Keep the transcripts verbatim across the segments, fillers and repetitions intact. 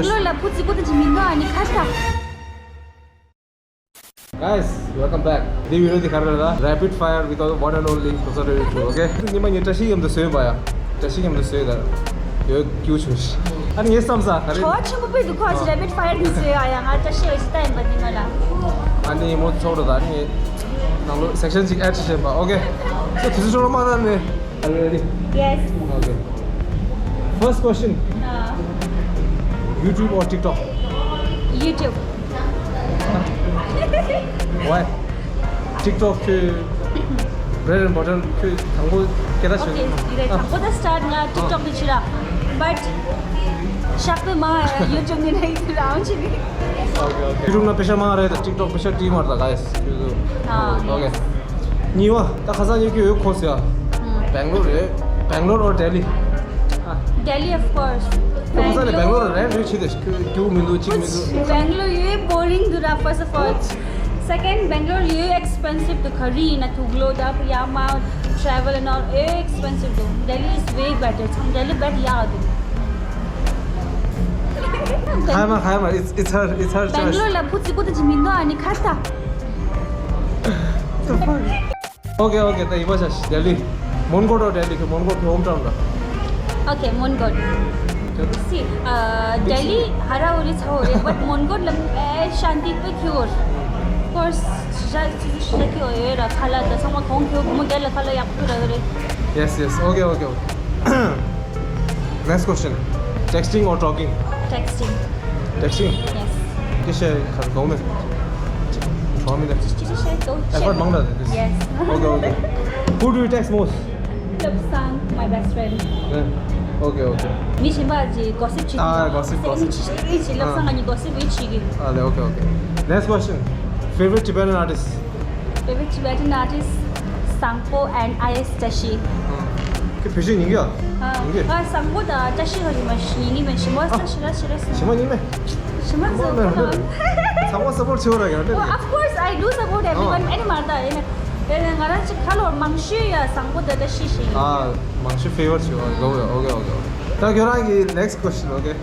ལོ་ལ་ཕུ་ཙི་ཀུ་ཏི་ཅི་མིན་ནོ་ཨ་ནི་ཁ་ཁ། Guys, welcome back. འདི་བི་ཌི་ཡོ་འདི་ག་རེ་རེད་ད། Rapid fire with the one and only Professor David Chu, okay? ཉི་མ་ངས་བཀྲ་ཤིས་མཉམ་དུ་བཟོས་པ་ཡ། བཀྲ་ཤིས་མཉམ་དུ་བཟོས་ད། ཡོད་ཀྱུ་ཆུ། ཨ་ནི་ངས་བསམ་ས་ག་རེ། ཁྲོ་བ་ཆེན་པོ་པོས་འདུག་ཁོ་ཨ་ཅི་rapid fire འདི་བཟོས་ཨ་ཡ། ང་བཀྲ་ཤིས་ཨ་ཅི་ལྟ་ཡིན་པ་འདི་ང་ལ། ཨ་ནི་མོ་ཚོགས་འགྲོ་ད། ཨ་ནི་ངས་ནང་ལོ་section གཅིག་add བྱེད་བཞིན་པ། Okay. So དུས་ཚོད་འཕྲོ་བརླག་མ་བཏང་ནས། Are you ready? Yes. Okay. First question. Uh, YouTube or TikTok? YouTube. Why? TikTok ཁྱོད་bread and butter ཁྱོད་དང་པོ་སྐད་ཆ་བཤད། Okay, དེ་རེད། དང་པོ་ད་start ང་TikTok དེ་བྱས་ར། But ཤག་པའི་མ་YouTube ནི་རེད་རང་བྱས་ནི། Okay, okay. YouTube ན་པེ་ཤ་མང་རེད། TikTok པེ་ཤ་ཏི་མར་ད་guys. ཁྱོད་ཚོ། ཨ། Okay. གཉིས་པ། ད་ཁ་སང་ཉོ་རྒྱུ་ཡོད་ཁོ་ཟེར་ཡ། ཨ། Bangalore རེད། Bangalore or Delhi? ཨ། Delhi, of course. ཁོ་ཁ་སང་ནས་Bangalore rent རེད་བྱེད་དེ་ཁྱོད་རྒྱུ་མི་འདུག་གཅིག་མི་འདུག Bangalore ཡོད་boring འདུག་ར། First of all, second, Bangalore ཡོད་expensive འདུག་ག་རེ་ཡིན་ན་དུག་ལོག་ད་ཡ་མ་travel and all ཨེ་expensive འདུག Delhi is way better. ཚང་Delhi bet ཡག་འདུག་ཁ་མ་ཁ་མ། It's, it's her, it's her choice. Bangalore ལ་ཕུ་ཙི་ཀུ་ཏི་ཅི་མིན་ནོ་ཨ་ནི་ཁ་ཏ། Okay, okay. ད་ཡིན་པ་བྱ། Delhi. མོན་གྷོ་འགྲོ། Delhi ཁྱོད་མོན་གྷོ་ཁྱོད་home town ར། Okay, མོན་གྷོ། See, uh, Delhi ཧ་ར་འོ་རི་ཚ་འོ་རི། But མོན་གྷོ་ལ་ཨེ་ཤན་ཏི་པེ་ཁྱོད། Of course ཤ་ཤ་ཁྱོད་ཡོད་ར། ཁ་ལ་ད་ཚང་མ་གོང་ཁྱོད་མོ་Delhi ལ་ཁ་ལ་ཡག་པོ་ར་རེད། Yes, yes. Okay, okay, okay. Next question. Texting or talking? Texting. Texting? Yes. སྐད་ཆ་གང་གོང་ནས། ཁྲོ་མི་ནས། ཅི་ཅི་ཅི་ཅི་ཅི། Effort མང་ད་དེ། Yes. Okay, okay. Who do you text most? Lapsang, my best friend. Yeah. Okay, okay. མི་གཞན་པ་ཅི་gossip ཅི། Ah, gossip, gossip. ཅི་ཅི་ཅི། Lapsang ཨ་ནི་gossip ཅི་གི། Ah, okay, okay. Next question. Favorite Tibetan artist? Favorite Tibetan artist, Sangpo and I S Tashi. ཁྱོད་བོད་ཆས་ཉན་གི་ཡ། ཨ། ཉན་གི། ཨ། Sangpo དང་Tashi ཧ་ཉི་མ་ཉན་གི་མེད། ཞི་མོ་ས་ཞི་ར་ཞི་ར་སི། ཞི་མོ་ཉན་མེད། ཞི་མོ་ས་ཁོ་ན། ཚང་མ་support བྱེད་ར་ཡ། Oh, of course, I do support everyone. ཨ། ཨ་ནི་མ་ད་ཡིན་ན་ང་རང་ཅིག་ཁ་ལོ་མང་ཤོས་ཡ་Sangpo དང་Tashi ཞིག་ཡིན། ཨ། མང་ཤོས་favorite བྱེད་ར། Okay, okay, okay. ད་ཁྱོད་རང་གི་next question, okay?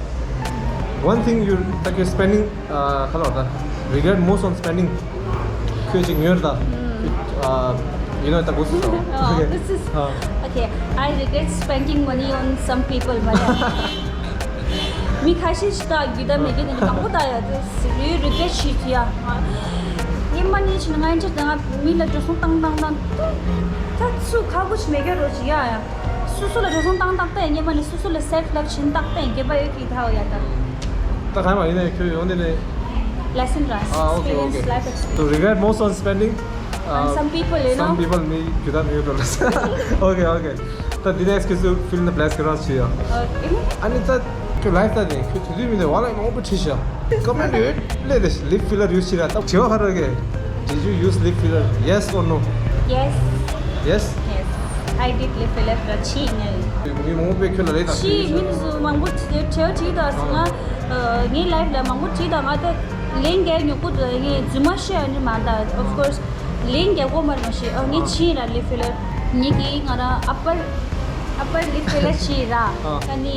One thing you, like, you're spending, uh, ཁ་ལོ་ད། Regret most on spending. ཁྱོད་ཅིག་ཉོས་ད། ཨ། you know ད་གོ་སུ་སོང་། Oh, okay. This is, ཨ། Okay, I regret spending money on some people མ་རེད། མི་ཁ་ཤས་ཤིག་ད་རྒྱུ་ད་མེད་གི་ནི་དང་པོ་ད་ཡ་དེ་རི་རི་གེ་རེཊ་བྱེད་ཀྱི་ཡ། ངས་མ་ནི་ཕྱིན་ང་ཡང་ཅིག་ད་ང་མི་ལ་འགྲོ་སོང་བཏང་བཏང་བཏང་། ད་ཚུར་ཁ་ཁུ་ཅིག་མེད་གི་རོ་ཅིག་ཡ་ཡ། སོ་སོ་ལ་འགྲོ་སོང་བཏང་བཏང་སྟེ་ངས་མ་ནི་སོ་སོ་ལ་self love བྱེད་བཏང་སྟེ་དགེ་བ་ཡོད་ཀྱི་ད་འོ་ཡ་ད། ད་གང་མ་ཡིན་ནའི་ཁྱོད་ཡོང་དེ་ནས། Lesson ར། Ah, okay, experience, okay. Life experience. To regret most on spending? On some people, you know. Some people མི་རྒྱུ་ད་མི་ཡོད་པ་ལ། Okay, okay. ད་འདི་next གི་སུ་fill in the blanks གི་ར་ཆི་ཡ། Okay. ཨ་ནི་ད་ཁྱོད་life ད་ནས་ཁྱོད་དུས་དུས་མི་འདི་བ་ལ་མང་པོ་ཁྲིད་ཤ། Comment ཡོད་ལས་དེ་lip filler use བྱེད་ར། ད་དྲི་བ་ག་ར་གི། Did you use lip filler? Yes or no? Yes. Yes? Yes. I did lip filler ར་ཆི་ནས། མི་མང་པོས་ཁྱོད་ལ་ལས་དང་ཆི་མི་ཚོ་མང་པོ་ཆི་ཆི་ཆི་ད་སོང་ང་ངའི་life ལ་མང་པོ་ཆི་ད་ང་ད་ལན་རྒྱག་ཉོ་གུ་ད་ངའི་རྫུན་མ་བཤད་ཨ་ནི་མ་ད། Of course ལན་རྒྱག་གོ་མར་མ་ཤེས། ཨ་ངའི་ཆི་ར་lip filler ངའི་གི་ང་ར་upper upper lip filler ཆི་ར། ཨ་ནི་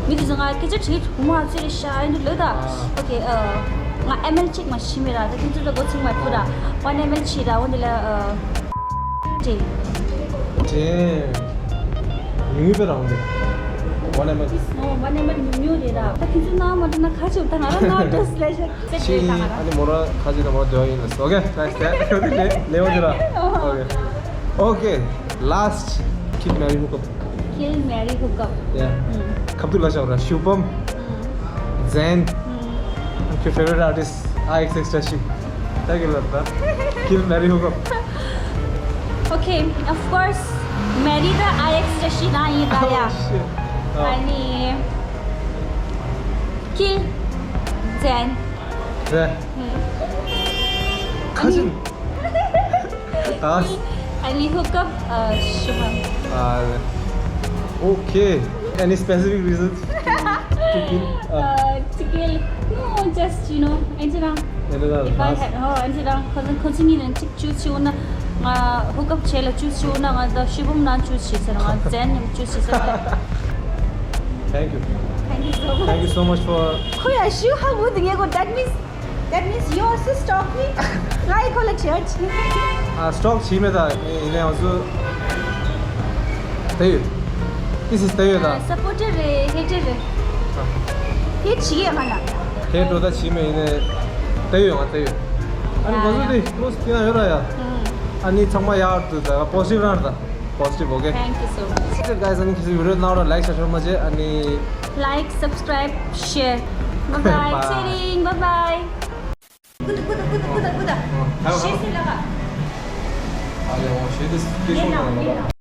མི་ཚོ་ང་སྐད་ཆ་དྲིས་ཐུབ་མ་ཚེ་རེ་ཤ་ཨ་ནི་ལོས་ད། Okay, ང་M L གཅིག་མ་ཤི་མི་ར་ད་ཁྱེད་ཚོ་ལ་གོ་ཚིག་མ་ཐུ་ར། One M L ཆི་ར་འོ་འདི་ལ་ཨ། ཏྲེ། ཏྲེ། ཉུང་ཉུང་པའི་རང་འདི། One M L. ཨོ། One M L ཉུང་ཉུང་རེད་ར། ད་ཁྱེད་ཚོ་ན་མ་འདྲ་ན་ཁ་ཆེ་ད་ང་ར་ན་འདྲ་སི་ལེ་ཤ་ཚེ་ཆི། ཆེ་ད་ང་ར། ཨ་ནི་མོ་ར་ཁ་ཆེ་ད་མོ་ར་འདོད་ཡིན་ལ། Okay, nice. That ལེ་ལེ་འོ་འདི་ར། Okay. Okay. Last. Kill, marry, hook up. Kill, marry, hook up. Yeah. ཁབ་ཏུ་ལ་ཤ་ར་ཤུ་བམ། ཛན། ཁྱོད་favorite artist I X X Tashi. ད་གི་ལབ་ད། Kill, marry, hook up. Okay, of course. Marry the I X Tashi ན་ཡིན་ད་ཡ། Oh, shit. Oh. ཨ་ནི། Kill. ཛན། ཛན། ཁ་ཆེ། ཨ། ཨ་ནི་hook up ཨ་ཤུ་བམ། ཨ། Okay. Any specific reason to kill? ཨ། To kill? No, just, you know, ཨེ་འདྲ་རང་། ཨེ་འདྲ་རང་། If I had, ཨོ། ཨེ་འདྲ་རང་། ཁོ་ཚོ་ཁོ་ཚོ་གཉིས་ནས་གཅིག་choose བྱེད་འོ་ན། ང་hook up བྱེད་ལ་choose བྱེད་འོ་ན་ང་ད་ཤུ་བམ་ན་choose བྱེད་ཟེར། ང་ཛན་ནས་choose བྱེད་ཟེར། Thank you. Thank you so much for. ཁོ་ཡ་ཤུ་ཧ་མུ་དུ་ངེ་གོ། That means, that means you also stalk me. ང་ཡི་ཁོ་ལ་ཆེར་ཆེ། ཨ། སི་ཊོག་བྱས་མེད་ད། ཡིན་ནའི་ང་ཚོ་ལྟ་ཡོད། This is ལྟ་ཡོད་ད། སཔོར་ཊར་རེད། ཧེ་ཊར་རེད། ཨ། ཧེ་ཊར་བྱེད་ཡ་ག་ལ། ཧེ་ཊར་འགྲོ་ད་བྱས་མེད། ཡིན་ནའི་ལྟ་ཡོད། ང་ལྟ་ཡོད། ཨ་ནི་ང་ཚོ་དེ་ཀློ་སི་ཊི་ན་ཡོད་ར་ཡ། ཨ་ནི་ཚང་མ་ཡག་ཏུ་ད་པོ་སི་ཊིབ་རང་རེད་ད། Positive, okay? Thank you so much. Guys, ཨ་ནི་ཁྱེད་ཚོ་བི་ཌི་ཡོ་ནང་ལ་ལའིག་ཤེར་མ་བྱེད། ཨ་ནི་ལའིག། སབ་སི་ཀ་རའིབ། ཤེར། Bye bye. Bye. Cheering. Bye bye. ཀུ་ད་ཀུ་ད་ཀུ་ད་ཀུ་ད་ཀུ་ད། ཨ། ཤེས་སི་ལ་ག་ཨ་ལེ། འོ་ཤེས་དེ་སི་ཀེ་ཤོང་ལ་ལ།